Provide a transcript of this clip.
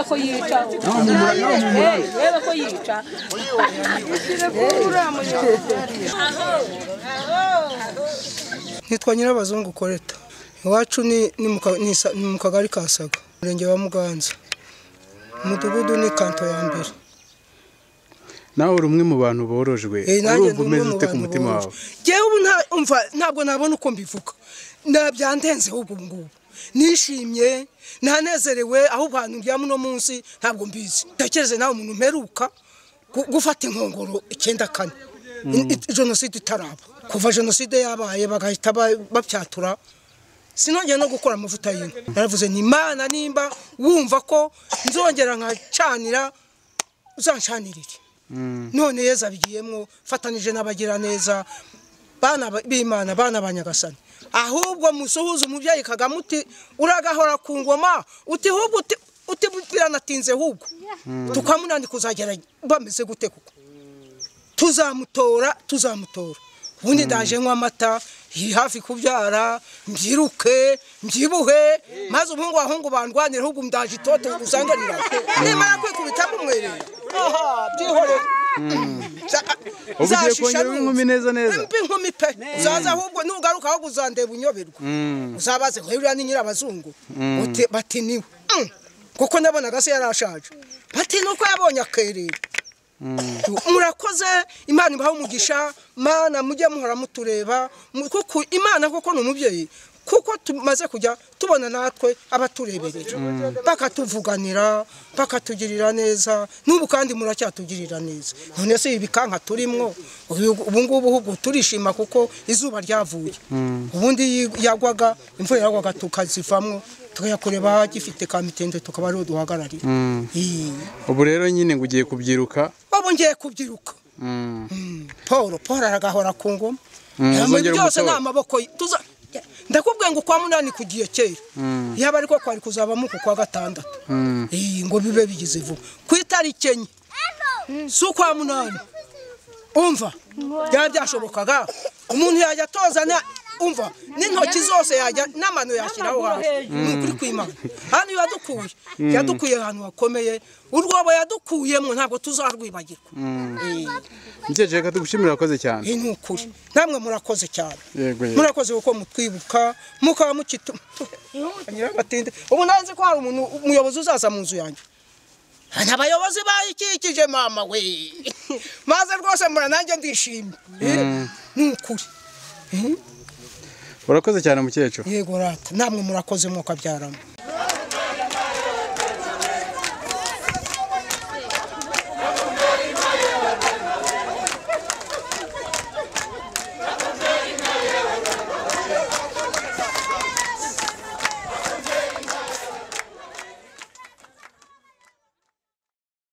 ko yica. Reba ko yica. Nitwa Nyirabazungu Koreta. Iwacu ni mu kagari ka Saga, umurenge wa Muganza, umudugudu ni kanto ya mbere. Nawe uri umwe mu bantu borojwe, urumva umeze ute ku mutima wawe? Jewe ubu ntabwo nabona uko mbivuga, nabyandenze ahubwo ubu ngubu nishimye nanezerewe, ahubwo ahantu ndyama uno munsi ntabwo mbizi. Tekereze nawe umuntu mperuka gufata inkongoro 94 jenoside itaraba. Kuva jenoside yabaye bagahita bapyatura, sinongera no gukora amavuta y'inka. Naravuze nti Imana nimba wumva ko nzongera nkacanira uzancanirire. None Yezu abigiyemwo fatanije n'abagira neza bana b'Imana, bana ba Nyagasani. Ahubwo musuhuze umubyeyi Kagame uti uragahora ku ngoma, uti ahubwo uti biranatinze ahubwo tukamunani kuzagera bameze gute kuko tuzamutora. Ubundi ndaje nywa amata hafi kubyara, mbyiruke mbyibuhe, maze umuhungu wahungu bandwanira, ahubwo ndaje itoto usanganira nimara kwikubita mumwerera. Aha byihorere. Ugiye kongera inkumi neza neza. Mbi inkumi pe. Uzaza ahubwo nugaruka ahubwo uzandeba unyoberwa. Uzabaze ngo uriya ni Nyirabazungu. Uti bati niwe. Kuko nabonaga se yarashaje. Bati nuko yabonye akerera. Murakoze, Imana ibaha umugisha, Mana mujye muhora mutureba, kuko Imana koko ni umubyeyi, kuko tumaze kujya tubona natwe abatureberera bakatuvuganira, bakatugirira neza, n'ubu kandi muracyatugirira neza. None se ibikanka turimwo ubu ngubu ahubwo turishima kuko izuba ryavuye. Ubundi yagwaga imvura yagwaga tukazivamwo tukajya kureba gifite kamitende tukaba ariho duhagararira. Ubu rero nyine ngo ugiye kubyiruka? Ubu ngiye kubyiruka. Paul aragahora ku ngoma. Byose ni amaboko. Ndakubwiye ngo kwa munani kugiye kera, yaba ariko kwari kuzabamo ku kwa gatandatu, ngo bibe bigize vuba ku itariki 4 z'ukwa munani. Umva byaba byashobokaga umuntu yajya atozana, umva n'intoki zose yajya n'amano yashyiraho hasi. Ni ukuri kw'Imana, hano yadukuye ahantu hakomeye, urwobo yadukuyemo ntabwo tuzarwibagirwa. Mukecuru reka tugushimire, urakoze cyane. Ni ukuri namwe murakoze cyane, murakoze kuko mutwibuka mukaba mukitu Nyirabatinde. Ubu nanze ko hari umuntu umuyobozi uzaza mu nzu yanjye, abayobozi bayikikije mama we, maze rwose mbona nanjye ndishimye. Ni ukuri urakoze cyane mukecuru. Yego rata, namwe murakoze mwokabyaramo.